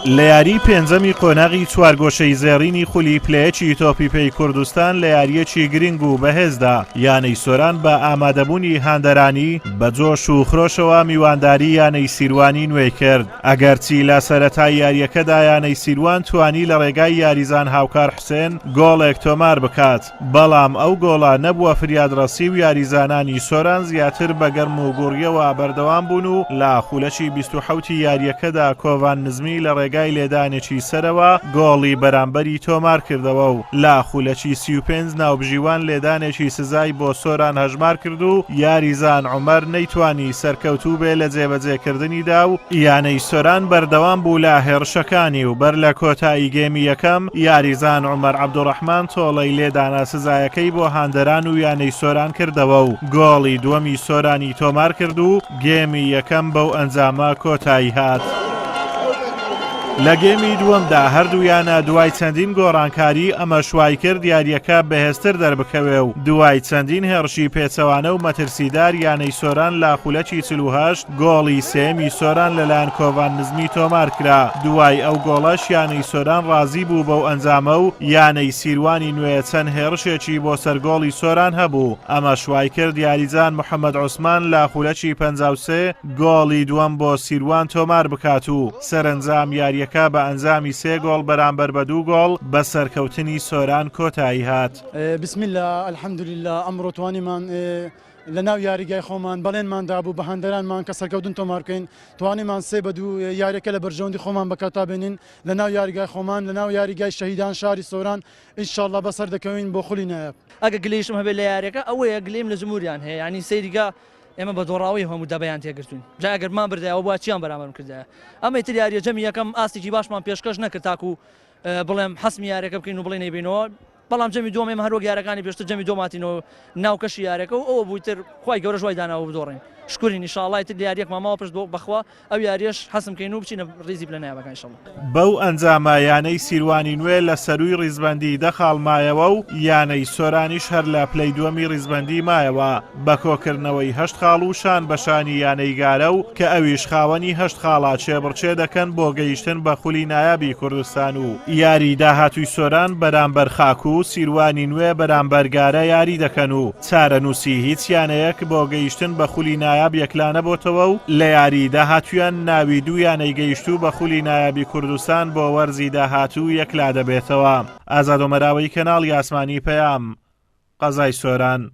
لە یاریی پێنجەمی قۆناغی چوارگۆشەی زێڕینی خولی پلەیەکی تۆپی پێی کوردستان لە یارییەکی گرنگ و بەهێزدا یانەی سۆران بە ئامادەبوونی هاندەرانی بە جۆش و خرۆشەوە میوانداری یانەی سیروانی نوێی کرد. ئەگەرچی لە سەرەتای یارییەکەدا یانەی سیروان توانی لە ڕێگای یاریزان هاوکار حوسێن گۆڵێک تۆمار بکات، بەڵام ئەو گۆڵە نەبووە فریادڕەسی و یاریزانانی سۆران زیاتر بە گەرم و گوڕییەوە بەردەوام بوون و لە خولەکی 27 ی یارییەکەدا کۆڤان نزمی لە ڕێگای لێدانێکی سەرەوە گۆڵی بەرامبەری تۆمار کردەوە و لە خولەکی 35 ناوبژیوان لێدانێکی سزای بۆ سۆران هەژمار کرد و یاریزان عومەر نەیتوانی سەرکەوتوو بێ لە جێبەجێکردنیدا و یانەی سۆران بەردەوام بوو لە هێڕشەکانی و بەر لە کۆتایی گێمی یەکەم یاریزان عومەر عەبدوڕەحمان تۆڵەی لێدانە سزایەکەی بۆ هاندەران و یانەی سۆران کردەوە و گۆڵی دووەمی سۆرانی تۆمار کرد و گێمی یەکەم بەو ئەنجامە کۆتایی هات. لە گێمی دووەمدا هەردوو یانە دوای چەندین گۆڕانکاری ئەمەش وایکرد یارییەکە بەهێزتر دەربکەوێ و دوای چەندین هێڕشی پێچەوانە و مەترسیدار یانەی سۆران لە خولەکی 48 گۆڵی سێیەمی سۆران لەلایەن کۆڤان نزمی تۆمارکرا، دوای ئەو گۆڵەش یانەی سۆران ڕازی بوو بەو ئەنجامە و یانەی سیروانی نوێ چەند هێڕشێکی بۆ سەر گۆڵی سۆران هەبوو، ئەمەش وایکرد یاریزان محەمەد عوسمان لە خولەکی 53 گۆڵی دووەم بۆ سیروان تۆمار بکات و سەرەنجام یارییەکە بە ئەنجامی سێ گۆڵ بەرامبەر بە دوو گۆڵ بە سەرکەوتنی سۆران کۆتایی هات. بسم اللە الحمدللە ئەمڕۆ توانیمان لە ناو یاریگای خۆمان بەڵێنمان دابوو بە هاندەرانمان کە سەرکەوتن تۆمار بکەین توانیمان 3-2 یاریەکە لە بەرژەوەندی خۆمان بەکارتا بێنین لە ناو یاریگای خۆمان لە ناو یاریگای شەهیدان شاری سۆران ئینشاءاللە بەسەر دەکەوین بۆ خولی نایاب. ئەگەر گلەیشم هەبێت لە یاریەکە ئەوەیە گلەیم لە جمهوریان هەیە یانی سەیریگا ئێمە بە دۆڕاوەی هەموو دەبەیان تێگرتوین جا ئەگەر بمان بردایە ئەوە بوایە چیان بەرامبەرم کردایە ئەمەی تر یاریە جەمی یەکەم ئاستێکی باشمان پێشکەش نەکرد تاکو بڵێم حەسمی یاریەکە بکەین و بڵێ نەیبینەوە بەڵام جەمی دووەم ئێمە هەروەک یارەکانی پێشتر جەمی دووەم هاتینەوە ناو کەشی یارەکە و ئەوە بوو تر خوای گەورەش وای داناوە بدۆڕێین شکورین ئیشاڵڵا ئیتر لە یاریەکمان ماوە پشت بۆ بەخوا ئەو یاریەش حەسم کەین و بچینە ریزی پلە نایابەکان ئیشاڵڵا. بەو ئەنجامە یانەی سیروانی نوێ لە سەرووی ریزبەندی دە خاڵ مایەوە و یانەی سۆرانیش هەر لە پلەی دووەمی ریزبەندی مایەوە بە کۆکردنەوەی هەشت خاڵ و شان بە شانی یانەی گارە و کە ئەویش خاوەنی هەشت خاڵە کێبڕکێ دەکەن بۆ گەیشتن بە خولی نایابی کوردستان و یاری داهاتووی سۆران بەرامبەر خاک و سیروانی نوێ بەرامبەر گارە یاری دەکەن و چارەنووسی هیچ یانەیەک بۆ گەیشتن بە خولی نایاب یەکلانەبۆتەوە و لە یاری داهاتوویان ناوی دوو یانەی گەیشتوو بە خولی نایابی کوردستان بۆ وەرزی داهاتوو یەکلادەبێتەوە. ئازاد ئۆمەراوەی کەناڵی ئاسمانی پەیام، قەزای سۆران.